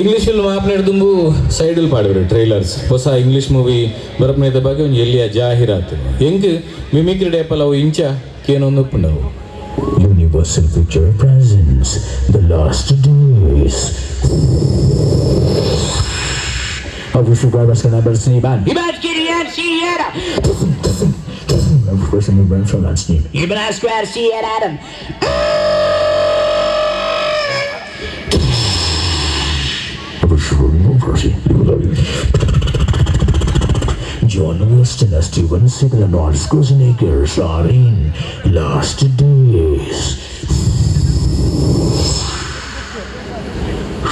English film ಆಪ್ನೇಡ್ ದುಂಬು ಸೈಡಲ್ ಪಾಡ್ಬೇರು trailers ಹೊಸ English movie ಬರಪ್ನೇದ ಬಗ್ಗೆ ಒಂಜಿ ಎಲ್ಲಿಯ ಜಾಹೀರಾತು ಎಂಕ್ ಮಿಮಿಕ್ರಿ ಡೇಪಲ್ ಅವು ಇಂಚ ಕೇನೊಂದು ಉಪ್ಪುಂಡವು. Universal Picture presents The Last Days. John Weston, Steven Seagal and Arnold Schwarzenegger are in Last Days.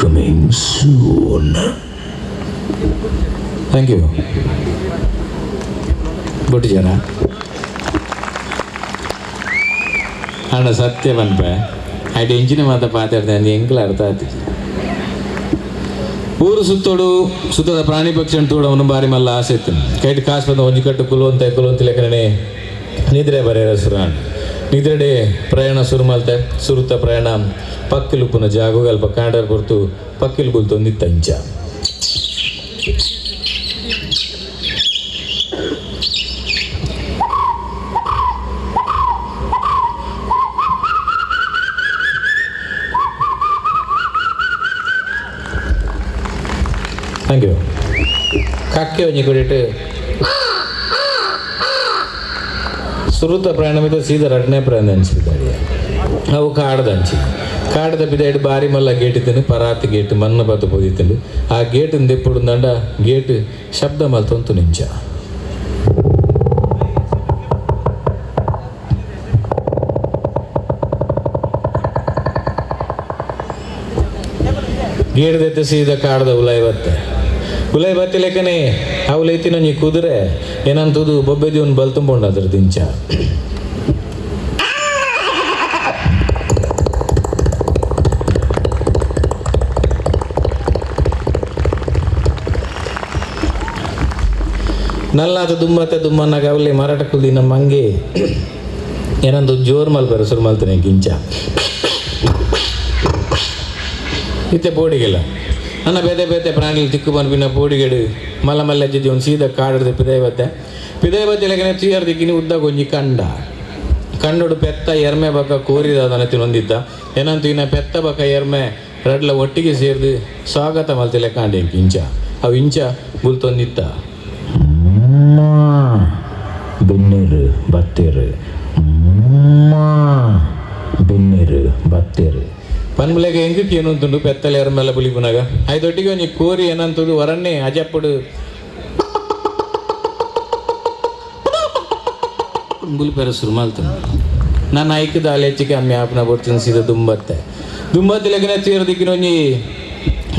Coming soon. Thank you ಬೊಟ್ಟು ಜನ ಅಣ್ಣ ಸತ್ಯ ಪನ್ಪೆ ಐಟ್ ಎಂಚಿನ ಮಾತ ಪಾತಾಡ್ದೆ ಅಂದ್ ಎಂಕ್ಲ ಅರ್ಥ ಆತಿಜಿ. ಊರು ಸುತ್ತೋಡು ಸುತ್ತದ ಪ್ರಾಣಿ ಪಕ್ಷಿ ತೂಡವನು ಬಾರಿ ಮಲ್ಲ ಆಸೆ ಇತ್ತು. ಕೈಟ್ ಕಾಸು ಬಂದ ಒಂಜಿ ಕಟ್ಟು ಕುಲುವಂತೆ ಕುಲುವಂತ ಲೆಕ್ಕನೆ ನಿದ್ರೆ ಬರೆಯರ ಸುರಾನ್ ನಿದ್ರೆಡೆ ಪ್ರಯಾಣ ಸುರು ಮಲ್ತೆ. ಸುರುತ ಪ್ರಯಾಣ ಪಕ್ಕಿಲುಪ್ಪುನ ಜಾಗುಗಲ್ಪ ಕಾಂಡರ್ ಕೊರ್ತು ಪಕ್ಕಿಲು ಕುಲ್ತೊಂದಿತ್ತ ಇಂಚ. Thank you. ಕಕ್ಕೆ ಒಂಜಿ ಕೊಡಿಟ್ಟು ಸುರುತ ಪ್ರಯಾಣ ಮಿತ್ತ ಸೀದಾ ರಡ್ನೇ ಪ್ರಯಾಣ ಅನ್ಸಿದ್ದಾಡಿ. ಅವು ಕಾಡ್ದಂಚಿ ಕಾಡದ ಬಿದಾಯ್ಡು ಬಾರಿ ಮಲ್ಲ ಗೇಟ್ ಇತ್ತನು, ಪರಾತಿ ಗೇಟ್ ಮನ್ನ ಬತ್ತು ಪೋದಿತ್ತನು. ಆ ಗೇಟ್ ದೆಪ್ಪುಡು ಗೇಟ್ ಶಬ್ದ ಮಲ್ತೊಂತು ನಿಂಚ. ಗೇಟ್ ದೆತ್ತ ಸೀದಾ ಕಾಡ್ದ ಉಲಾಯ್ ಬತ್ತೆ. ಉಲಾಯ್ ಬತ್ತೆ ಲೆಕ್ಕನೆ ಅವು ಲೈತಿನ ಕುದುರೆ ಏನಂತದು ಬೊಬ್ಬೆದಿ ಒಂದು ಬಲ್ ತುಂಬೋಂಡ ಅದ್ರ ದಿಂಚ. ನಲ್ಲಾದ ದುಮ್ಮತ್ತೆ ದುಮ್ಮನ್ನಾಗ ಅವಲ್ಲಿ ಮಾರಾಟ ಕುಲ್ದಿ ನಮ್ಮ ಹಂಗೆ ಏನಂದು ಜೋರ್ ಮಲ್ಪೆರ ಸುರು ಮಲ್ತಾನೆ ಗಿಂಚ ಇತ್ತೆ ಪೋಡಿಗೆಲ್ಲ ನನ್ನ ಬೇತೆ ಬೇತೆ ಪ್ರಾಣಿలు ತಿಕ್ಕು ಪನ್ಪಿನ ಪೋಡಿಗೆಡು ಮಲ್ಲ ಮಲ್ಲ ಜಜ್ಜಿ ಒಂದು ಸೀದಾ ಕಾಡಿದ ಪಿದಾಯಿ ಬತ್ತೆ. ಪಿದಾಯಿ ಬತ್ತೆ ಲೆಕ್ಕನೆ ಚೀಯರ್ ದಿಕ್ಕಿನಿ ಉದ್ದ ಗೊಂಜಿ ಕಂಡ ಕಂಡೋಡು ಪೆತ್ತ ಎರ್ಮೆ ಬಕ್ಕ ಕೋರಿದ ತಿನ್ನೊಂದಿತ್ತ ಏನಂತ ಇನ್ನ ಪೆತ್ತ ಬಕ್ಕ ಎರ್ಮೆ ರಡ್ಲ ಒಟ್ಟಿಗೆ ಸೇರಿದು ಸ್ವಾಗತ ಮಲ್ತಿ ಲೆಕ್ಕಾಂಡೆ ಇಂಚ ಅವು ಇಂಚ ಬುಲ್ತೊಂದಿತ್ತ. ಬೆನ್ನೇರು ಬತ್ತೇರು ಬೆನ್ನೇರು ಬತ್ತೇರು ಪನ್ಮಲೆಗ ಎಂಕಕ್ಕೆ ಏನಂತುಂಡು ಪೆತ್ತಲೆ ಎರ್ಮೆಲ್ಲ ಬುಲಿಪುನಾಗ ಐದೊಟ್ಟಿಗೆ ಒಂಜಿ ಕೋರಿ ಏನಂತುಂಡು ವರನ್ನೇ ಅಜಪ್ಪಡು ಬುಲಿಪೆರ ಸುರು ಮಲ್ತುಂಡು. ನಾನು ಐಕದ ಅಲೆಚ್ಚಿಗೆ ಅಮ್ಮೆ ಆಪನ ಬೊಡ್ತೀನಿ ಸೀದಾ ದುಂಬತ್ತೆ. ದುಂಬತ್ತೆ ಲೆಕ್ಕನೆ ತೀರ ದಿಕ್ಕಿನ ಒಂಜಿ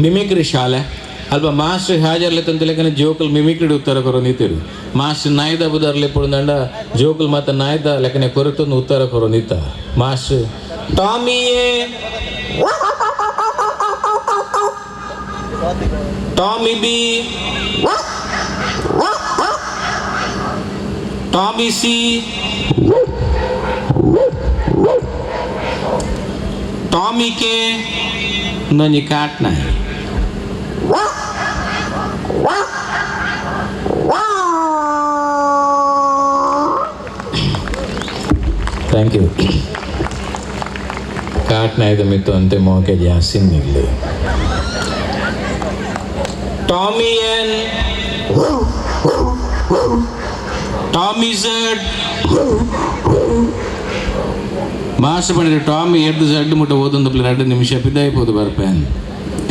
ಮಿಮಿಕ್ರಿ ಶಾಲೆ ಅಲ್ಪ ಮಾಸ್ಟರ್ ಹಾಜರ್ಲೆ ತಂತ ಲೆಕ್ಕನೆ ಜೋಕಲ್ ಮಿಮಿಕ್ರಿ ಉತ್ತರ ಕೊರೊಂದಿತ್ತಿರು. ಮಾಸ್ಟರ್ ನಾಯ್ದ ಬುದಾರ್ಲೆ ಪುಡುಂದಂಡ ಜೋಕಲ್ ಮಾತ ನಾಯ್ದ ಲೆಕ್ಕನೆ ಕೊರತೊಂದು ಉತ್ತರ ಕೊರೊಂದಿತ್ತ. Master Tommy A, Tommy B, Tommy C, Tommy K ನೊಂಜಿ ಕಾಟ್ನ. Thank you. ಕಾಟ್ನಾಯ್ದ ಮಿತ್ತು ಅಂತೆ ಮೋಕೆ ಜಾಸ್ತಿ ನಿಲ್ಲಿ. Tommy N, Tommy Z master ಪಂಡಿತ ಟಾಮಿ ಎಡ್ದು ಸಡ್ಡು ಮುಟ್ಟ ಓದೊಂದು 2 ನಿಮಿಷ ಪಿದಾಯಿಪೋದು ಬರ್ಪೇನ್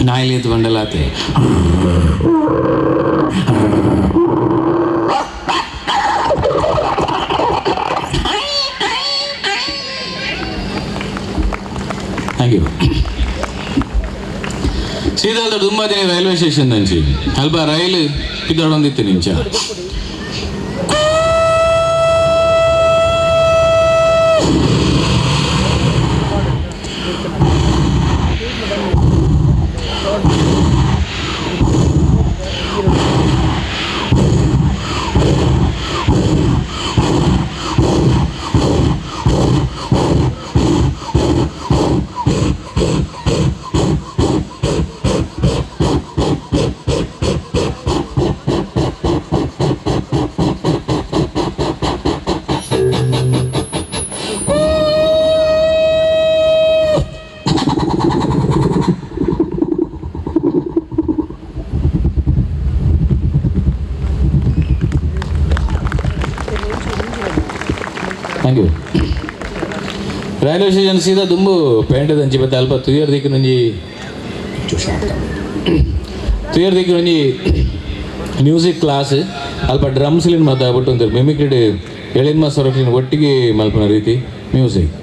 ನಾಯಿಲಿ ಎತ್ತು ಬಂಡಲಾತೆ. Thank you. ಸೀದಾ ದುಂಬಾದಿನ ರೈಲ್ವೆ ಸ್ಟೇಷನ್ ನಂಚಿ ಅಲ್ಪ rail ಪಿದಾಡೊಂದಿತ್ತು ನಿಂಚ. Thank you. Railway station ಸೀದಾ ದುಂಬು ಪೇಂಟೆದಂಚಿ ಬತ್ತೆ ಅಲ್ಪ ತುಯರ್ ದಿಕ್ಕಿನೊಂಜಿ ತುಯರ್ ದಿಕ್ಕಿನೊಂಜಿ ಮ್ಯೂಸಿಕ್ ಕ್ಲಾಸ್ ಅಲ್ಪ ಡ್ರಮ್ಸ್ಲಿನ್ ಮಾತಾಡ್ಬಿಟ್ಟು ಒಂದು ಮಿಮಿಕ್ರಿಡ್ ಎಳಿನ್ಮ ಸೊರಕ್ಲಿನ ಒಟ್ಟಿಗೆ ಮಲ್ಪನ ರೀತಿ ಮ್ಯೂಸಿಕ್.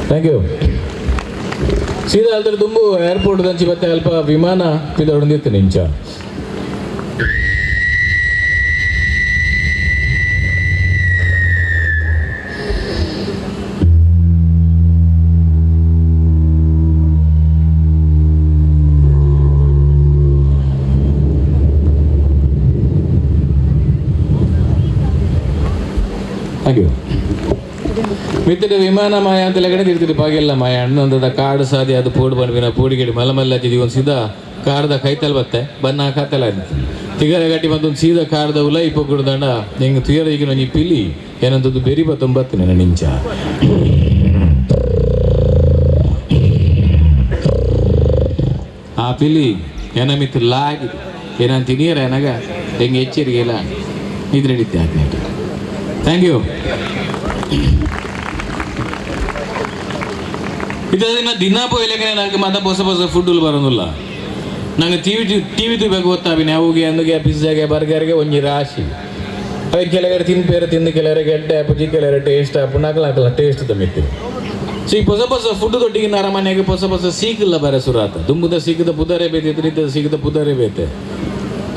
Thank you. ಸೀದಾ ಅಲ್ತರ ದುಂಬು ಏರ್ಪೋರ್ಟ್ ದಂಚಿ ಬತ್ತೆ ಅಲ್ಪ ವಿಮಾನ ಪಿದೊಡಂದಿತ್ತು ನಿಂಚ. Thank you. ಮಿತ್ತಿಡ ವಿಮಾನ ಮಾಯ ಅಂತ ಕಡೆ ತಿರ್ತಿರಿ ಪಾಗೆಲ್ಲ ಮಾಯ ಅಣ್ಣಂದದ ಕಾಡು ಸಾದಿ ಅದು ಪೋಡು ಬಂದ್ವಿನ ಪೋಡಿಗಡಿ ಮಲ್ಲ ಮಲ್ಲ ಹಚ್ಚಿದಿ ಒಂದು ಸೀದಾ ಕಾಡ್ದ ಕೈತಲ್ ಬತ್ತೆ ಬನ್ನ ಕಾತಲ ತಿಗರೆ ಗಟ್ಟಿ ಬಂದು ಸೀದಾ ಕಾಡ್ದ ಉಲ ಇಪ್ಪಗುಡ್ದಂಡ ಹೆಂಗೆ ತುಯರ ಈಗ ಒಂಜಿ ಪಿಲಿ ಏನಂತದ್ದು ಬೆರಿ ಬತ್ತೊಂಬತ್ತು ನನ್ನ ನಿಂಚ. ಆ ಪಿಲಿ ಏನಮಿತ್ತು ಲಾಗಿದೆ ಏನಂತ ತಿನಿಯರ ಏನಾಗ ಹೆಂಗೆ ಎಚ್ಚರಿಗೆಲ್ಲ ಇದ್ರೆಡಿತ್ತೆ ಆದ್ನೇಟು. Thank you. ಇದನ್ನ ದಿನ ಪೋಯ್ಲೆಗೆ ನಂಗೆ ಮಾತ ಹೊಸ ಹೊಸ ಫುಡ್ಡು ಬರೋದಿಲ್ಲ. ನಂಗೆ ಟಿ ವಿ ತೂಬೇಕು ಗೊತ್ತಾವಿನ ಅವುಗೆ ಅಂದುಗೆ ಪಿಜ್ಜಾಗೆ ಬರ್ಗರ್ಗೆ ಒಂಜಿ ರಾಶಿ. ಅವೆ ಕೆಲವರು ತಿನ್ಪೇರು ತಿಂದು ಕೆಲವರಿಗೆ ಗೆಡ್ಡೆ ಆಪುಜಿ ಕೆಲವರು ಟೇಸ್ಟ್ ಆಪು ನಕಲ ಹಾಕಲ್ಲ ಟೇಸ್ಟ್ ತಮ್ಮಿತ್ತು. ಸೊ ಈ ಹೊಸ ಹೊಸ ಫುಡ್ ದೊಡ್ಡಿಗಿನ ಅರಮನೆಗೆ ಹೊಸ ಹೊಸ ಸೀಕಲ್ಲ ಬರ ಸುರಾತ ದುಂಬುದ ಸೀಕದ ಪುದರೆ ಬೇತೆ ನಿದ್ದ ಸೀಕದ ಪುದರೆ ಬೇತೆ.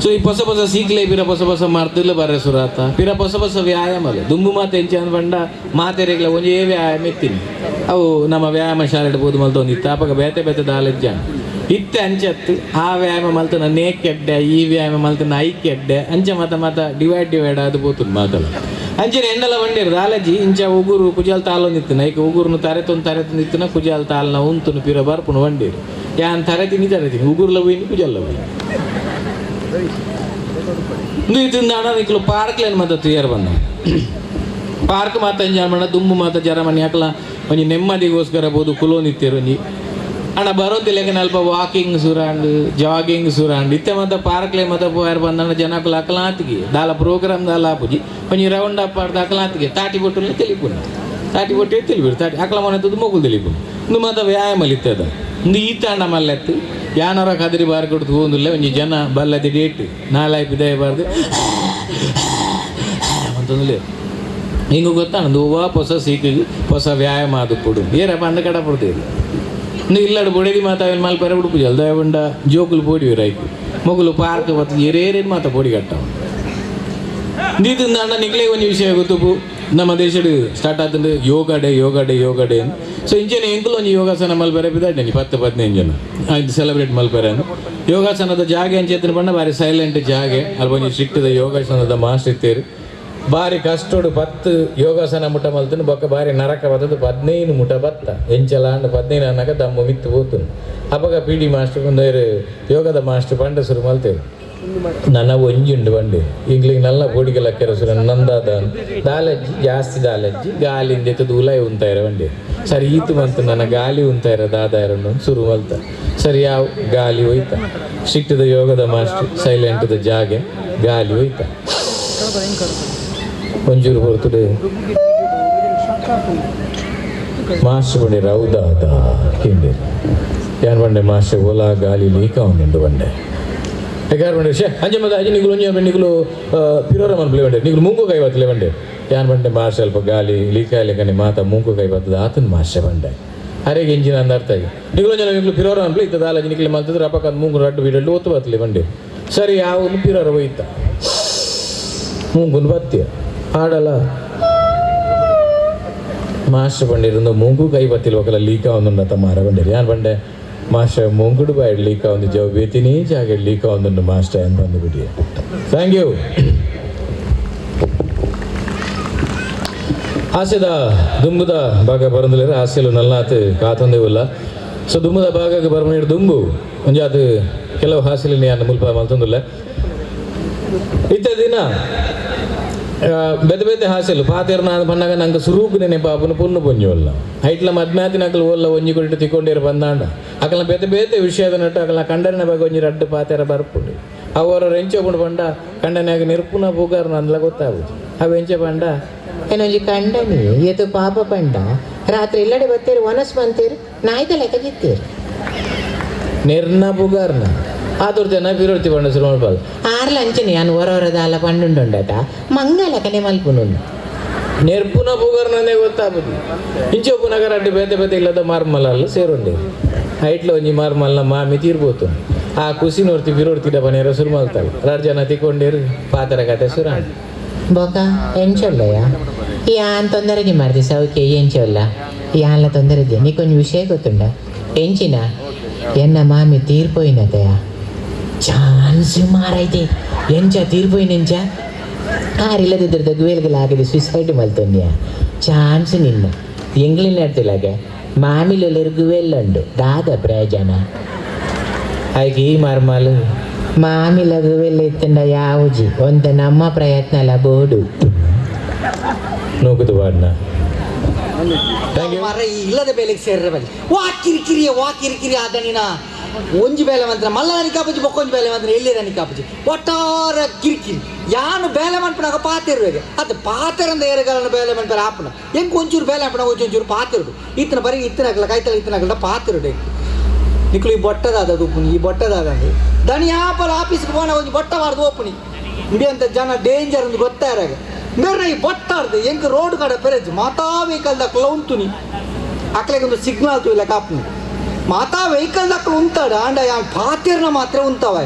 ಸೊ ಈ ಹೊಸ ಹೊಸ ಸೀಕ್ಲೆ ಪಿರ ಹೊಸ ಹೊಸ ಮಾರ್ತಿಲ್ಲ ಬರ ಸುರಾತ ಪಿರ ಹೊಸ ಹೊಸ ವ್ಯಾಯಾಮ ಅಲ್ಲ ದುಂಬು ಮಾತೆ ಎಂಚ ಅಂದ್ ಮಾತೆರೆಗ್ಲ ಒಂಜೇ ವ್ಯಾಯಾಮ ಎತ್ತೀನಿ ಅವು ನಮ್ಮ ವ್ಯಾಯಾಮ ಶಾಲೆ ಇಡ್ಬೋದು ಮಲ್ತ ಒಂದು ಇತ್ತು ಅಪಗ ಬೇತೆ ಬೇತೆ ದಾಲೆಜ್ಜ ಇತ್ತೆ ಅಂಚತ್ತು ಆ ವ್ಯಾಯಾಮ ಮಲ್ತ ನೇ ಕೆಡ್ಡೆ ಈ ವ್ಯಾಯಾಮ ಮಲ್ತ I ಕೆಡ್ಡೆ ಅಂಚ ಮಾತ ಮಾತ ಡಿವೈಡ್ ಡಿವೈಡ್ ಅದು ಪೋತುಂಡು ಮಾತಲ್ಲ ಅಂಚನೆ ಎಂಡಲ ಬಂಡಿರು ದಾಲಜಿ ಇಂಚ ಉಗುರು ಕುಜಾಲ್ ತಾಲೊಂದಿತ್ತು ನೈಕ್ ಉಗುರುನು ತರೆ ತೊಂದು ಇತ್ತನ ಕುಜಾಲ್ ತಾಲ್ನ ಉಂತುನು ಪಿರ ಬರ್ಪುನು ಬಂಡಿರು ಯಾನ್ ತರೆ ತಿನ್ನಿ ತರೆ ತಿನ್ನಿ ಉಗುರ್ಲ ಹೋಯ್ನಿ ಕುಜಾಲ ಹೋಯ್ನಿ ತಿಂದಾಣ ನಿಕ್ಲು ಪಾರ್ಕ್ಲೇನು ಮಾತ ತುಯರ್ ಬಂದ ಪಾರ್ಕ್ ಮಾತ ಎಂಜಾಯ್ ಮಾಡ ದುಂಬು ಮಾತ ಜರ ಮನೆ ಹಾಕಲ ಒಂಜಿ ನೆಮ್ಮದಿಗೋಸ್ಕರ ಬೋದು ಕುಲೋನಿತ್ತೀರು ಒಂಜಿ ಅಣ್ಣ ಬರೋದಿಲ್ಲ ಅಲ್ಪ ವಾಕಿಂಗ್ ಸುರಾಂಡ್ ಜಾಗಿಂಗ್ ಸುರಾಂಡ್ ಇತ್ತೆ ಮಾತ ಪಾರ್ಕ್ಲೆ ಮಾತ ಪೋಯಾರು ಬಂದಣ್ಣ ಜನಕುಲು ಅಕಲಾತಿಗೆ ದಾಲ ಪ್ರೋಗ್ರಾಮ್ ದಾಲ ಆಪುಜಿ ಒಂಜಿ ರೌಂಡ್ ಅಪ್ ಆಡ್ದು ಅಕಲಾತಿಗೆ ತಾಟಿ ಬೊಟ್ಟುಲ್ಲ ತಿಳಿಪುಂಡು ತಾಟಿ ಬೊಟ್ಟೆ ತಿಳಿಬಿಡು ತಾಟಿ ಅಕಲ ಮನೆ ಮೊಗುಲು ತಿಳಿಪುಂಡು ಇಂದು ಮಾತ ವ್ಯಾಯಾಮ ಇತ್ತದ ಇಂದು ಈತ ಅಣ್ಣ ಮಲ್ಲೆತ್ತು ಯಾನರ ಕದರಿ ಬಾರ್ ಕೊಡ್ತು ಹೋಗುದಿಲ್ಲ ಒಂಜಿ ಜನ ಬಲ್ಲದಿ ಡೇಟ್ ನಾಲಾಯಿ ಬಿದಾಯಬಾರ್ದು ಅಂತಂದ್ರೆ ಹಿಂಗೆ ಗೊತ್ತಾನದು ಹೂವು ಹೊಸ ಸೀಕಿಗೆ ಹೊಸ ವ್ಯಾಯಾಮ ಅದು ಕೊಡು ಏರಪ್ಪ ಅಂದ ಕಡ ಪಡ್ತೀವಿ ಇನ್ನು ಇಲ್ಲಡು ಬೊಡೇದಿ ಮಾತಾವಿನ ಮಲ್ಪರೆ ಉಡುಪು ಜಲ್ದ ಜೋಕುಲು ಪೋಡಿ ರೈಕು ಮೊಗುಲು ಪಾರ್ಕ್ ಬತ್ತು ಏರೇರೇನು ಮಾತ ಪೋಡಿ ಕಟ್ಟಾವ ನೀತಿಂದ ಅಣ್ಣ ನಿಕ್ಲೇ ಒಂದು ವಿಷಯ ಗೊತ್ತುಪು ನಮ್ಮ ದೇಶಡ್ ಸ್ಟಾರ್ಟ್ ಆತಂದ್ರೆ yoga day yoga day yoga day so ಇಂಚನೆ ಎಂಕುಲು ಒಂಜಿ ಯೋಗಾಸನ ಮಲ್ಪರೆ ಬಿದಾಡ್ನೆ 10 15 ಜನ ಇದು ಸೆಲೆಬ್ರೇಟ್ ಮಲ್ಪರೆ ಯೋಗಾಸನದ ಜಾಗೆ ಅಂಚೆತ್ತಿನ ಬಣ್ಣ ಬಾರಿ ಸೈಲೆಂಟ್ ಜಾಗೆ ಅಲ್ಪ ಒಂಜಿ ಸ್ಟ್ರಿಕ್ಟ್ ಯೋಗಾಸನದ ಮಾಸ್ಟರ್ ಇತ್ತೇರು ಬಾರಿ ಕಷ್ಟೋಡು 10 ಯೋಗಾಸನ ಮುಟ ಮಲ್ತನು ಬೊಕ್ಕ ಬಾರಿ ನರಕ ಬತ್ತದು 15 ಮುಟ ಬತ್ತ ಎಂಚಲ ಅಂಡ್ 15 ಅನ್ನಕ ದಮ್ಮು ಮಿತ್ತು ಪೋತುನು ಅಪಗ ಪಿ ಡಿ ಮಾಸ್ಟರ್ ಒಂದೇರು ಯೋಗದ ಮಾಸ್ಟರ್ ಪಂಡ ಶುರು ಮಲ್ತೇರು ನನ್ನ ಒಂಜಿ ಉಂಡು ಬಂಡೆ ಈಗ್ಲಿಗೆ ನಲ್ಲ ಪೋಡಿಗೆಲ್ಲ ಕೆರಸುರ ನಂದಾದ ದಾಲಜ್ಜಿ ಜಾಸ್ತಿ ದಾಲಜ್ಜಿ ಗಾಲಿಂದ ಎತ್ತದು ಉಲಾಯಿ ಉಂತಾಯಿರ ಬಂಡೆ ಸರಿ ಈತು ಬಂತು ನನ್ನ ಗಾಲಿ ಉಂತಾಯಿರ ದಾದಾಯಿರ ಶುರು ಮಲ್ತ ಸರಿ ಯಾವ ಗಾಲಿ ಹೋಯ್ತ ಸ್ಟ್ರಿಕ್ಟ್ದ ಯೋಗದ ಮಾಸ್ಟರ್ ಸೈಲೆಂಟ್ದ ಜಾಗೆ ಗಾಲಿ ಹೋಯ್ತ ಒಂಜೂರು ಹೊರತುಡೆ ಮಾಸ್ಟರ್ ಬಂಡೆ ರೌದಾದ ಕೇಂದ್ರ ಯಾನ್ ಬಂಡೆ ಮಾಸ್ಟರ್ ಓಲಾ ಗಾಲಿ ಲೀಕ ಉಂಡು ಬಂಡೆ ಯಾರು ಬಂಡೆ ಶೇ ಅಂಜೆ ಮತ್ತೆ ಅಜ್ಜಿ ನಿಗುಲು ಒಂಜಿ ನಿಗುಲು ಪಿರೋರ ಮನ್ಪ್ಲೆ ಬಂಡೆ ನಿಗುಲು ಮುಂಗು ಕೈ ಬತ್ತಲೆ ಬಂಡೆ ಯಾನ್ ಬಂಡೆ ಮಾಸ್ಟರ್ ಸ್ವಲ್ಪ ಗಾಲಿ ಲೀಕ ಲೇಖನೆ ಮಾತ ಮುಂಗು ಕೈ ಬತ್ತದ ಆತನ ಮಾಸ್ಟರ್ ಬಂಡೆ ಅರೆಗೆ ಇಂಜಿನ್ ಅಂದ ಅರ್ಥ ಆಗಿ ನಿಗುಲು ಒಂಜಿ ನಿಗುಲು ಪಿರೋರ ಮನ್ಪ್ಲೆ ಇತ್ತದ ಅಲ್ಲ ನಿಕ್ಲೆ ಮಲ್ತದ್ರೆ ಅಪಕ ಮುಂಗು ರಡ್ಡು ಬಿಡಲು ಒತ್ತು ಬತ್ತಲೆ ಬಂಡೆ ಸರಿ ಯಾವ ಪಿರೋರ ಹೋಯ್ತ ಮೂಂಗುನ್ ಬತ್ತಿಯ ಆಡಲ್ಲ ಮಾಸ್ಟರ್ ಬಂಡಿರಂದು ಮೂಗು ಕೈ ಬತ್ತಿಲ್ಲ ఒకಲ ಲೀಕ ಒಂದುಂಡ ಮಾರ ಬಂಡೆ ಯಾನ್ ಬಂಡೆ ಮಾಸ್ಟರ್ ಮುಂಗುಡು ಬಾಯಿ ಲೀಕ್ ಒಂದು ಜವ್ ಬೇತಿನಿ ಜಾಗ ಲೀಕ್ ಒಂದು ಮಾಸ್ಟರ್ ಅಂತ ಬಂದುಬಿಡಿ. Thank you. ಹಾಸ್ಯದ ದುಂಬುದ ಭಾಗ ಬರಂದಿಲ್ಲ, ಹಾಸ್ಯಲು ನಲ್ಲಾತು ಕಾತೊಂದೇವಿಲ್ಲ. ಸೊ ದುಂಬುದ ಭಾಗಕ್ಕೆ ಬರ್ಮೀಡು ದುಂಬು ಒಂಜಾತು ಕೆಲವು ಹಾಸ್ಯಲಿ ನಾನು ಮುಲ್ಪ ಮಲ್ತೊಂದಿಲ್ಲ. ಇತ್ತ ದಿನ ಬೇತೆ ಬೇತೆ ಹಾಸ್ಯಲು ಪಾತೇರ್ನ ಪನ್ನಾಗ ನಂಗೆ ಸುರೂಪು ನೆನಪಾಪುನ ಪೊನ್ನು ಪೊಂಜೋಲ್ಲ ಹೈಟ್ಲ ಮದ್ಮ್ಯಾತಿನಕಲು ಓಲ್ಲ ಒಂಜಿ ಕೊಟ್ಟು ತಿಕ್ಕೊಂಡಿರು ಬಂದಾಂಡ ಅಕಲ ಬೇತೆ ಬೇತೆ ವಿಷಯದ ನಟ್ಟು ಅಕಲ ಕಂಡರಿನ ಬಗ್ಗೆ ಒಂಜಿ ರಡ್ಡು ಪಾತೇರ ಬರ್ಪುಂಡು. ಅವರ ಎಂಚೆ ಪಂಡ ಕಂಡನಾಗ ನಿರ್ಪುನ ಪೂಗಾರನ ಅಂದ್ಲ ಗೊತ್ತಾಗುದು. ಅವು ಎಂಚೆ ಪಂಡ ಏನೊಂಜಿ ಕಂಡನಿ ಏತು ಪಾಪ ಪಂಡ ರಾತ್ರಿ ಇಲ್ಲಡೆ ಬತ್ತೇರು ವನಸ್ ಬಂತೇರು ನಾಯ್ದ ಲೆಕ್ಕ ಜಿತ್ತೇರು ನಿರ್ನ ಪುಗಾರ್ನ ಆತುರ್ ಜನ ಬಿರೋರ್ತಿ ಪಂಡ ಸುರು ಮಲ್ಪಾಲ್ ಆರ್ಲ ಅಂಚನೆ ಯಾನು ಹೊರವರದಾಲ ಪಂಡುಂಡುಂಡತ ಮಂಗ ಲೆಕ್ಕನೆ ಮಲ್ಪುನುಂಡು ನೆರ್ಪುನ ಪುಗಾರ್ನೇ ಗೊತ್ತಾಗುದು. ಇಂಚೆ ಉಪ್ಪುನಗರ ಅಡ್ಡು ಬೇತೆ ಬೇತೆ ಇಲ್ಲದ ಮಾರ್ಮಲಲ್ಲ ಸೇರುಂಡೆ ಹೈಟ್ಲ ಒಂಜಿ ಮಾರ್ಮಲ್ನ ಮಾಮಿ ತೀರ್ಬೋತು. ಆ ಖುಷಿ ನೋಡ್ತಿ ಬಿರೋರ್ತಿಡ ಪನೇರ ಸುರು ಮಲ್ತಾಳೆ ರಡ್ ಜನ ತಿಕ್ಕೊಂಡೇರು ಪಾತರ ಕತೆ ಸುರ ಬೊಕ ಎಂಚೊಲ್ಲಯ್ಯ ಯಾನ್ ತೊಂದರೆಗೆ ಮಾಡ್ದೆ ಸೌಖ್ಯ ಎಂಚೊಲ್ಲ ಯಾನ್ಲ ತೊಂದರೆ ಇದೆಯಾ ನೀಕೊಂಜಿ ವಿಷಯ ಗೊತ್ತುಂಡ ಎಂಚಿನ ಎನ್ನ ಮಾಮಿ ತೀರ್ಪೋಯಿನತಯ ಚಾನ್ಸ್ ಮಾರೈತೆ ಎಂಚ ತೀರ್ಪೋಯಿನೆಂಚ ಆರಿಲ್ಲದಿದ್ರದ ಗುವೇಲ್ಗಲಾಗಿದೆ ಸುಸೈಡ್ ಮಲ್ತೊಂದ್ಯ ಚಾನ್ಸ್ ನಿನ್ನ ಎಂಗ್ಲಿನ ನಡ್ತಿಲಾಗೆ ಮಾಮಿಲೊಲ್ಲರು ಗುವೆಲ್ಲುಂಡು ದಾದ ಪ್ರಯೋಜನ ಆಯ್ಕೆ ಈ ಮಾರ್ಮಾಲು ಮಾಮಿಲ ಗುವೆಲ್ಲ ಇತ್ತಂಡ ಯಾವುಜಿ ಒಂದ ನಮ್ಮ ಪ್ರಯತ್ನ ಅಲ್ಲ ಬೋಡು ನೂಕುದು ಬಾಡ್ನ. Thank you. ಮರ ಇಲ್ಲದ ಬೇಲೆಗೆ ಸೇರ್ರೆ ಬಲ್ಲಿ ವಾ ಕಿರಿಕಿರಿಯ ವಾ ಕಿರಿಕಿರಿ ಆದ ನೀನ ಒಂಜಿ ಬೇಲೆ ಮಂತ್ರ ಮಲ್ಲದನಿ ಕಾಪುಜಿ ಬೊಕ್ಕೊಂಜಿ ಬೇಲೆ ಮಂತ್ರ ಎಲ್ಲಿದನಿ ಕಾಪುಜಿ ಒಟ್ಟಾರ ಕಿರಿಕಿರಿ ಯಾನು ಬೇಲೆ ಮನ್ಪನಾಗ ಪಾತಿರುವೆಗೆ ಅದು ಪಾತೆರಂದ ಏರಗಾಲನ ಬೇಲೆ ಮನ್ಪರ ಆಪುನ ಹೆಂಗೆ ಒಂಚೂರು ಬೇಲೆ ಅಪ್ಪನ ಒಂಚೂರು ಪಾತಿರುಡು ಇತ್ತನ ಬರೀ ಇತ್ತನಾಗಲ್ಲ ಕಾಯ್ತಲ್ಲ ಇತ್ತನಾಗಲ್ಲ ಪಾತಿರುಡು ನಿಕ್ಲು ಈ ಬೊಟ್ಟದಾದ ಉಪ್ಪುನಿ ಈ ಬೊಟ್ಟದಾದ ದನಿ ಆಪಲ್ ಆಫೀಸ್ಗೆ ಹೋನ ಒಂಜಿ ಬೊಟ್ಟ ಮಾರ್ದು ಓಪುನಿ ಇಂಡಿ ಅಂತ ಜನ ಡೇಂಜರ್ ಅಂತ ಗೊತ್ತಾರಾಗ ಬೇರೆ ಈ ಬೊಟ್ಟಾರ್ದು ಎಂಕ್ ರೋಡ್ ಕಡೆ ಪೆರೆಜ್ ಮಾತಾ ವೆಹಿಕಲ್ ದಕ್ಕಲ ಉಂತುನಿ ಅಕ್ಲೆಗೆ ಒಂದು ಸಿಗ್ನಲ್ ತೂಯಿಲ್ಲ ಕಾಪುನಿ ಮಾತಾ ವೆಹಿಕಲ್ ದಕ್ಕಲು ಉಂತಾಡು ಆಂಡ ಯಾನ್ ಪಾತೆರ್ನ ಮಾತ್ರ ಉಂತವ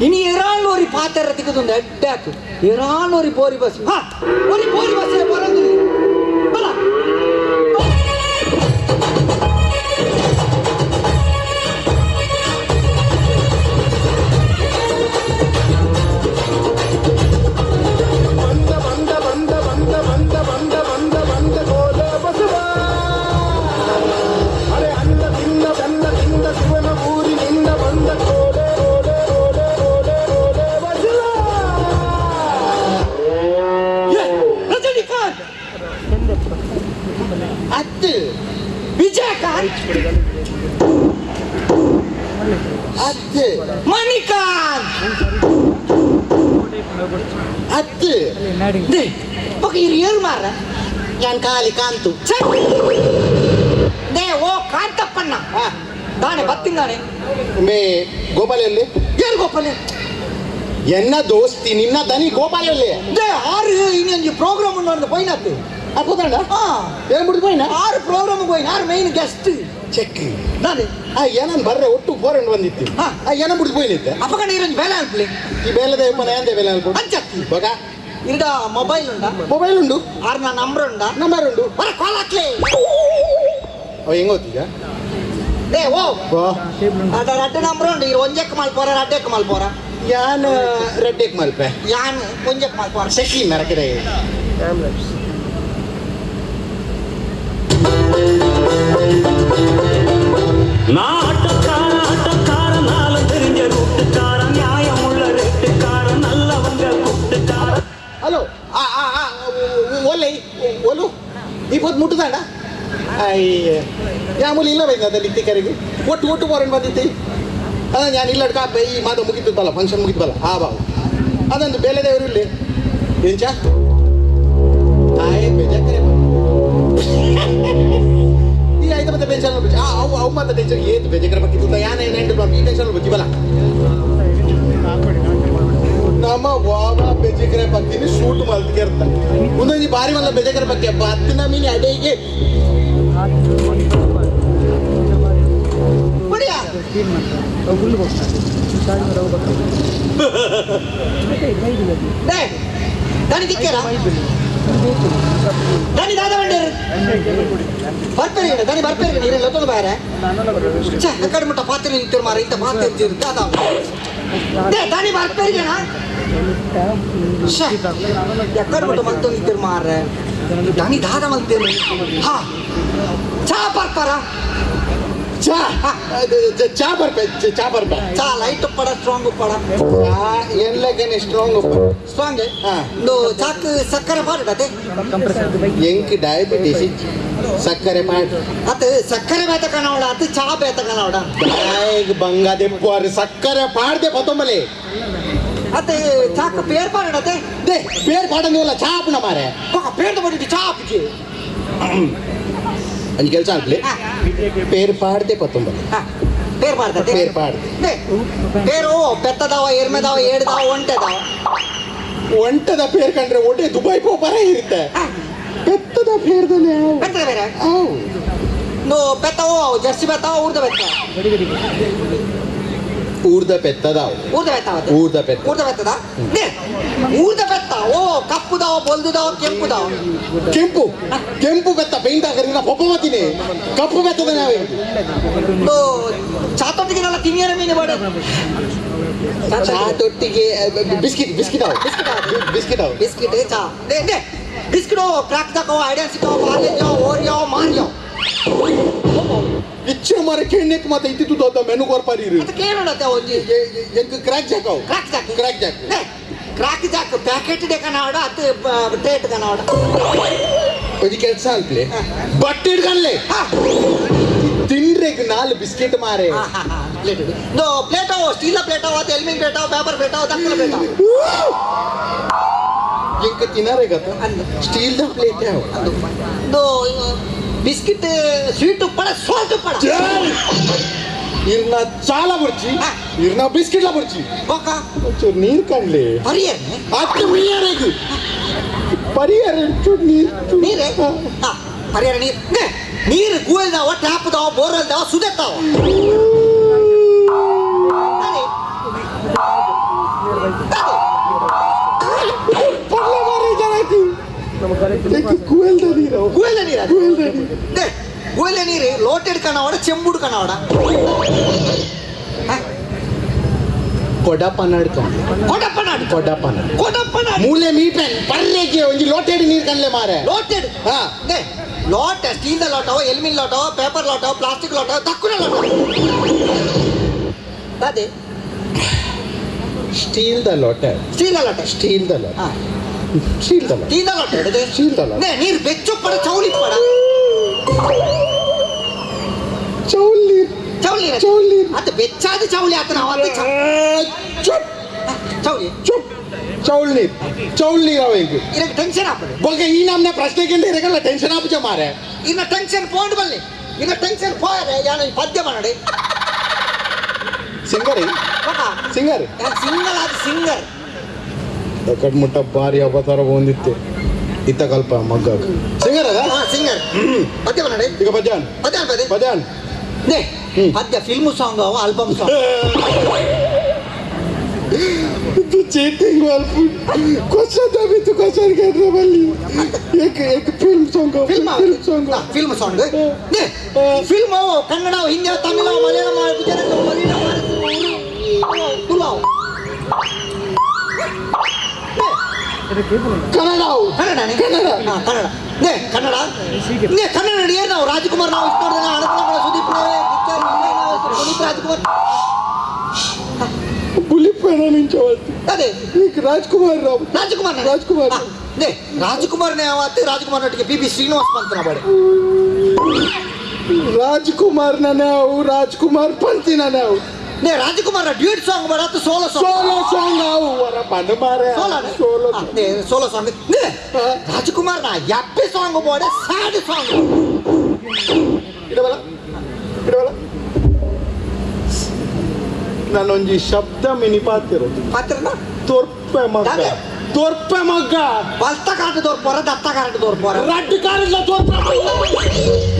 ಇನಿ ಎರಾಳೋರಿ ಪಾತೆರ ತಿಕ್ಕದೊಂದು ಅಡ್ಡಾತು ಎರಾಳೋರಿ ಬೋರಿ ಬಸ್ ಹಾ ಒರಿ ಬೋರಿ ಬಸ್ ಬರೋದು ಬಲ ರಜನಿಕಾಂತ್ ಅತ್ತು ವಿಜಯಕಾಂತ್ ಅತ್ತು ಮಣಿಕಾಂತ್ ಅತ್ತು ಬೊಕ ಇರು ಏರು ಮಾರ ಯಾನ್ ಕಾಲಿ ಕಾಂತು they ಓ ಕಾಂತಪ್ಪಣ್ಣ ದಾನೆ ಬತ್ತಿಂದಾನೆ ಮೇ ಗೋಪಾಲಲ್ಲಿ ಏರು ಗೋಪಾಲ ಎನ್ನ ದೋಸ್ತಿ ನಿನ್ನ ದನಿ ಗೋಪಾಲಲ್ಲಿ they ಆರು ಇನ್ನೊಂದು ಪ್ರೋಗ್ರಾಮ್ ಉಂಡು ಪೋಯ್ನಾತು ಅಪ್ಪುದಂಡ ಹಾ ಏನು ಬಿಡ್ದು ಪೋಯ್ನ ಆರು ಪ್ರೋಗ್ರಾಮ್ ಹೋಯ್ನ ಆರು ಮೈನ್ ಗೆಸ್ಟ್ ಚೆಕ್ ದಾನೆ ಆ ಏನನ್ ಬರ್ರೆ ಒಟ್ಟು ಫೋರ್ ಬಂದಿತ್ತು ಹಾ. ಆ ಏನ ಬಿಡ್ದು ಪೋಯ್ನಿತ್ತೆ ಅಪ್ಪಕಂಡ ಇರೊಂದು ಬೇಲೆ ಅನ್ಪ್ಲಿ ಈ ಬೇಲದ ಯಪ್ಪನ ಯಾಂದೆ ಬೇಲೆ ಅನ್ಕೊಂಡು ಅಂಚತ್ತಿ ಬಗ ಇರ್ಡ ಮೊಬೈಲ್ ಉಂಡ ಮೊಬೈಲ್ ಉಂಡು ಆರು ನಾ ನಂಬರ್ ಉಂಡ ನಂಬರ್ ಉಂಡು ಬರ ಕಾಲ್ ಹಾಕ್ಲಿ ಅವ ಹೆಂಗ್ ಗೊತ್ತೀಗ they ಓ ಓ ಅದ ರಡ್ಡು ನಂಬರ್ ಉಂಡು ಇರು ಒಂಜೆಕ್ ಮಲ್ಪೋರ ರಡ್ಡೆಕ್ ಮಲ್ಪೋರ ಯಾನ್ ರೆಡ್ಡೆಕ್ ಮಲ್ಪೆ ಯಾನ್ ಒಂಜೆಕ್ ಮಲ್ಪೋರ ಸೆಕಿ ನರಕಡೆ நான் ஆட்டக்கார ஆட்டக்கார நாலு தெரிஞ்ச ரூட்டுக்கார நியாயம் உள்ள ரேட்டுக்கார நல்லவங்க கூட்டுக்கார ಹಲೋ ಆ ಆ ಆ ಒಲೆ ಒಲು ಈ ಪೊತ್ತು ಮುಟ್ಟುದಾಂಡ ಅಯ್ಯ ಯಾಮೂಲಿ ಇಲ್ಲ ಬೈದ ಅದಲ್ಲಿ ಇತ್ತಿಕರಿಗೆ ಒಟ್ಟು ಒಟ್ಟು ಫಾರೆನ್ ಬಂದಿತ್ತಿ ಅದ ನಾನು ಇಲ್ಲ ಕಾಪೆ ಈ ಮಾತ ಮುಗಿತು ಬಲ್ಲ ಫಂಕ್ಷನ್ ಮುಗಿತು ಬಲ್ಲ ಆ ಬಾವು ಅದೊಂದು ಬೇಲೆ ದೇವರು ಇಲ್ಲಿ ಎಂಚ ಆಯ್ ಬೇಜಾಕರೆ ಈ ಆಯ್ತು ಮತ್ತೆ ಟೆನ್ಷನ್ ಆ ಅವು ಅವು ಮತ್ತೆ ಟೆನ್ಷನ್ ಏತು ಬೇಜಾಕರೆ ಬಕ್ಕಿತ್ತು ಯಾನ ಏನು ಎಂಟು ಈ ಟೆನ್ಷನ್ ಬಚ್ಚಿ ಬಲ್ಲ ನಮ್ಮ ವಾವ ಬೆಜಕರೆ ಪಕ್ಕಿನಿ ಶೂಟ್ ಮಲ್ತಿರ್ತ ಒಂದೊಂದು ಬಾರಿ ಮಲ್ಲ ಬೆಜಕರೆ ಪಕ್ಕೆ ಬತ್ತಿನ ಮೀನಿ ಅಡೆಗೆ ಬಡಿಯಾ they ದನಿ ದಿಕ್ಕೇರ ದಾನಿ ದಾದ ಬಂಡೇರು ಬರ್ಪೇರಿ ದಾನಿ ಬರ್ಪೇರಿ ನೀರು ಲೊತ್ತೊಂದು ಬಾರೆ ಛೇ ಕಡೆ ಮುಟ್ಟ ಪಾತ್ರೆ ನಿಂತಿರು ಮಾರ ಇಂಥ ಪಾತ್ರೆ ದಾದ ದಾನಿ ಬರ್ಪೇರಿಗೆನಾ ಛೇ ಎಕ್ಕಡೆ ಮುಟ್ಟ ಮಲ್ತು ನಿಂತಿರು ಮಾರ್ರೆ ದಾನಿ ದಾದ ಮಲ್ತೇನೆ ಹಾ ಚಾ ಬರ್ಪಾರ ಚಾ ಚಾ ಬರ್ಪೆ ಚಾ ಬರ್ಪೆ ಚಾ ಲೈಟ್ ಉಪ್ಪಡ ಸ್ಟ್ರಾಂಗ್ ಉಪ್ಪಡ ಚಾ ಎಲ್ಲಗನೆ ಸ್ಟ್ರಾಂಗ್ ಉಪ್ಪಡ ಸ್ಟ್ರಾಂಗ್ ಒಂದು ಚಾಕ್ ಸಕ್ಕರೆ ಪಾಡತೆ ಎಂಕ್ ಡಯಾಬಿಟಿಸ್ ಇಜ್ಜಿ ಸಕ್ಕರೆ ಪಾಡ್ ಅತ್ ಸಕ್ಕರೆ ಬೇತ ಕನವಡ ಅತ್ ಚಾ ಬೇತ ಕನವಡ ಬಾಯಿಗ್ ಬಂಗ ದೆಪ್ಪುವಾರು ಸಕ್ಕರೆ ಪಾಡ್ದೆ ಪತ್ತೊಂಬಲೆ ಅತ್ ಚಾಕ್ ಪೇರ್ ಪಾಡತೆ they peer ಪಾಡಂದಿವಲ್ಲ ಚಾ ಆಪುನ ಮಾರೆ ಪೇರ್ ಪಡಿಟ್ಟು ಚಾ ಆಪುಜಿ ಅಂಜಿ ಕೆಲಸ ಆಗ್ಲಿ ಪೇರ್ ಪಾಡ್ದೆ ಪತ್ತೊಂಬಲೆ ಪೇರ್ ಪಾಡ್ದೆ ಪೇರ್ ಪಾಡ್ದೆ ಪೇರು ಪೆತ್ತದಾವ ಎರ್ಮೆದಾವ ಏಡ್ದಾವ ಒಂಟೆದಾವ ಒಂಟದ ಪೇರ್ ಕಂಡ್ರೆ ಒಟ್ಟೆ ದುಬೈ ಪೋಪರ ಇರುತ್ತೆ ಪೆತ್ತದ ಪೇರ್ದನೆ ಪೆತ್ತದ ಬೇರೆ ನೋ ಪೆತ್ತವೋ ಜರ್ಸಿ ಬೆತ್ತವ ಊರ್ದ ಬೆತ್ತ ಊರ್ದ ಪೆತ್ತದಾವ ಊರ್ದ ಬೆತ್ತವ ಊರ್ದ ಪೆತ್ತ ಊರ್ದ ಬೆತ್ತದ ಊರ್ದ ಬೆತ್ತ ಓ ಕಪ್ಪುದಾವ ಬೊಲ್ದುದಾವ ಕೆಂಪುದಾವ ಕೆಂಪು ಕೆಂಪು ಬೆತ್ತ ಪೇಂಟ್ ಹಾಕರಿಂದ ಪೊಪ್ಪ ಮತ್ತಿನಿ ಕಪ್ಪು ಬೆತ್ತದ ನಾವೇ ಚಾತೊಟ್ಟಿಗೆಲ್ಲ ತಿನ್ನಿಯರ ಮೀನು ಬೇಡ ಚಾತೊಟ್ಟಿಗೆ ಬಿಸ್ಕಿಟ್ ಬಿಸ್ಕಿಟ್ ಅವು ಬಿಸ್ಕಿಟ್ ಅವು ಬಿಸ್ಕಿಟ್ ಚಾ they they biscuit crack ತಕೋ ಐಡಿಯಾ ಸಿಕ್ಕೋ ಪಾರ್ಲೆಜೋ ಓರಿಯೋ ಮಾರಿಯೋ ಇಚ್ಛೆ ಮಾರ ಕೇಳಕ್ಕೆ ಮಾತ ಇತ್ತಿತ್ತು ದೊಡ್ಡ ಮೆನು ಕೊರ್ಪಾರಿ ಅದು ಕೇಳೋಣತ್ತೆ ಒಂಜಿ ಎಂಕ್ ಕ್ರಾಕ್ ಜಾಕ್ ಅವು crack jack crack jack crack jack packet ಡೆ ಕನಾವಡ ಅತ್ತು ಟೇಟ್ ಕನಾವಡ ಒಂಜಿ ಕೆಲಸ ಅಲ್ಪ್ಲೆ ಬಟ್ಟೆ ಇಡ್ಕನ್ಲೆ ತಿಂಡ್ರೆಗ್ ನಾಲ್ ಬಿಸ್ಕೆಟ್ ಮಾರೆ ಪ್ಲೇಟ್ ನೋ ಪ್ಲೇಟೋ ಸ್ಟೀಲ್ ಪ್ಲೇಟೋ ಅದು ಎಲ್ಮಿನ್ ಪ್ಲೇಟೋ ಪೇಪರ್ ಪ್ಲೇಟೋ ದಕ್ಕಲ ಪ್ಲೇಟೋ ಎಂಕ್ ತಿನ್ನರೆ ಗತ ಸ್ಟೀಲ್ the plate ಯಾವ ಅದು ಬಿಸ್ಕಿಟ್ ಸ್ವೀಟ್ ಉಪ್ಪಡ ಸಾಲ್ಟ್ ಉಪ್ಪಡ ಇರ್ನ ಚಾಲ ಬುರ್ಚಿ ಇರ್ನ ಬಿಸ್ಕಿಟ್ಲ ಬುರ್ಚಿ ಬೊಕ್ಕ ಒಂಚೂರು ನೀರು ಕಾಣ್ಲಿ ಪರಿಯರ್ ಅತ್ತು ಮೀಯರೆಗ್ ಪರಿಯರ್ ಒಂಚೂರು ನೀರು ನೀರೇ ಹಾ ಪರಿಯರ ನೀರು ನೀರು ಕೂಲ್ದಾವ ಟ್ಯಾಪ್ದಾವ ಬೋರ್ವೆಲ್ದಾವ ಸುದೆತ್ತಾವ ಕೂಯಲ್ದ ನೀರು ಕೂಯಲ್ದ ನೀರು ಲೋಟೆಡ್ ಕಣವಡ ಚೆಂಬುಡು ಕಣವಡ ಕೊಡಪನಾಡ್ ಕೊಡಪನಾಡ್ ಕೊಡಪನಾಡ್ ಕೊಡಪನಾಡ್ ಮೂಲೆ ಮೀಪೆನ್ ಪರ್ರೆಗೆ ಒಂಜಿ ಲೋಟೆಡ್ ನೀರು ಕನ್ಲೆ ಮಾರೆ ಲೋಟೆಡ್ ಹಾ ಲೋಟ ಸ್ಟೀಲ್ ಲೋಟವ ಎಲ್ಮಿನ್ ಲೋಟವ ಪೇಪರ್ ಲೋಟವ ಪ್ಲಾಸ್ಟಿಕ್ ಲೋಟವ ತಕ್ಕುನ ಲೋಟವ ಅದೇ ಸ್ಟೀಲ್ the ಲೋಟ ಸ್ಟೀಲ್ ಲೋಟ ಸ್ಟೀಲ್ the ಲೋಟ ಸ್ಟೀಲ್ the ಲೋಟ ಸ್ಟೀಲ್ the ಲೋಟ ಸ್ಟೀಲ್ the ಲೋಟ ನೀರು ಬೆಚ್ಚುಪ್ಪಡ ಚೌಲಿಪ್ಪಡ ಚೌಲಿ ಚೌಲಿ ಚೌಲಿ ಅದು ಬೆಚ್ಚಾದ ಚೌಲಿ ಆತನ ಅವತ್ತು ಚೌಲಿ ಚುಪ್ ಚೌಲ್ ನೀರು ಚೌಲ್ ನೀರು ಅವ ಈಗ ಇದಕ್ಕೆ ಟೆನ್ಷನ್ ಆಪದೆ ಬೊಕ್ಕ ಈ ನಮ್ನ ಪ್ರಶ್ನೆ ಕೇಳಿ ಇರಗಲ್ಲ ಟೆನ್ಷನ್ ಆಪುಜ ಮಾರೆ ಇನ್ನ ಟೆನ್ಷನ್ ಪೋಂಡ್ ಬಲ್ಲಿ ಇನ್ನ ಟೆನ್ಷನ್ ಪೋಯರೆ ಯಾನು ಈ ಪದ್ಯ ಮಾಡಡಿ ಸಿಂಗರ್ ಸಿಂಗರ್ ಸಿಂಗರ್ ಅದು ಸಿಂಗರ್ ಕಟ್ಮುಟ್ಟ ಭಾರಿ ಅವತಾರ ಬಂದಿತ್ತೆ ಇತ್ತ ಕಲ್ಪ ಮಗ್ಗ ಸಿಂಗರ್ ಅದ ಸಿಂಗರ್ ಪದ್ಯ ಮಾಡಡಿ ಈಗ ಪದ್ಯಾನ್ ಪದ್ಯ ಪದ್ಯ ಪದ್ಯಾನ್ ನೇ ಪದ್ಯ ಫಿಲ್ಮ್ ಸಾಂಗ್ ಅವ ಆಲ್ಬಮ್ ಸಾಂಗ್ ಇದು ಚೀಟಿಂಗ್ ಕ್ವಶನ್ ತಪ್ಪಿತ್ತು ಕ್ವಶನ್ ಕೇಳ್ರೆ ಬಲ್ಲಿ ಏಕ್ ಏಕ್ film song film film song film song film Kannada Hindi Tamil Malayalam Gujarati Tulu Kannada Kannada Kannada Kannada ನೇ ಕನ್ನಡ ನೇ ಕನ್ನಡ ನಡಿಯರ್ ನಾವು ರಾಜ್ಕುಮಾರ್ ನಾವು ಇಷ್ಟು ಅನಂತನಾಗ್ ಸುದೀಪ್ ಪುನೀತ್ ರಾಜ್ಕುಮಾರ್ ಪುಲಿಪ್ಪನ ನಿಂಚವತ್ತು ಅದೇ ಈಗ ರಾಜ್ಕುಮಾರ್ ರಾವ್ ರಾಜ್ಕುಮಾರ್ ರಾಜ್ಕುಮಾರ್ ನೇ ರಾಜ್ಕುಮಾರ್ ನೇ ಅವತ್ತು ರಾಜ್ಕುಮಾರ್ ನೊಟ್ಟಿಗೆ ಬಿ ಬಿ ಶ್ರೀನಿವಾಸ್ ಪಂತನ ಬಾಡೆ ರಾಜ್ಕುಮಾರ್ ನಾವು ರಾಜ್ಕುಮಾರ್ ಪಂತಿನ ನಾವು ನೇ ರಾಜ್ಕುಮಾರ್ ಡ್ಯೂಟ್ ಸಾಂಗ್ ಮಾಡತ್ತು ಸೋಲೋ ಸಾಂಗ್ ಸೋಲೋ ಸಾಂಗ್ ಅವು ವರ ಬಂದ ಮಾರೆ ಸೋಲೋ ಸೋಲೋ ನೇ ಸೋಲೋ ಸಾಂಗ್ ನೇ ರಾಜ್ಕುಮಾರ್ ನಾ ಹ್ಯಾಪಿ ಸಾಂಗ್ ಬೋಡೆ ಸ್ಯಾಡ್ ಸಾಂಗ್ ಇಡಬಲ ಇಡಬಲ ನಾನೊಂಜಿ ಶಬ್ದ ಮಿನಿ ಪಾತಿರೋದು ಪಾತ್ರನ ತೋರ್ಪೆ ಮಗ್ಗ ತೋರ್ಪೆ ಮಗ್ಗ ಬಲ್ತ ಕಾಟ ತೋರ್ಪೋರ ದತ್ತ ಕಾಟ ತೋರ್ಪೋರ ರಡ್ಡು ಕಾರಿಲ್ಲ ತೋರ್ಪೆ ಮಗ್ಗ.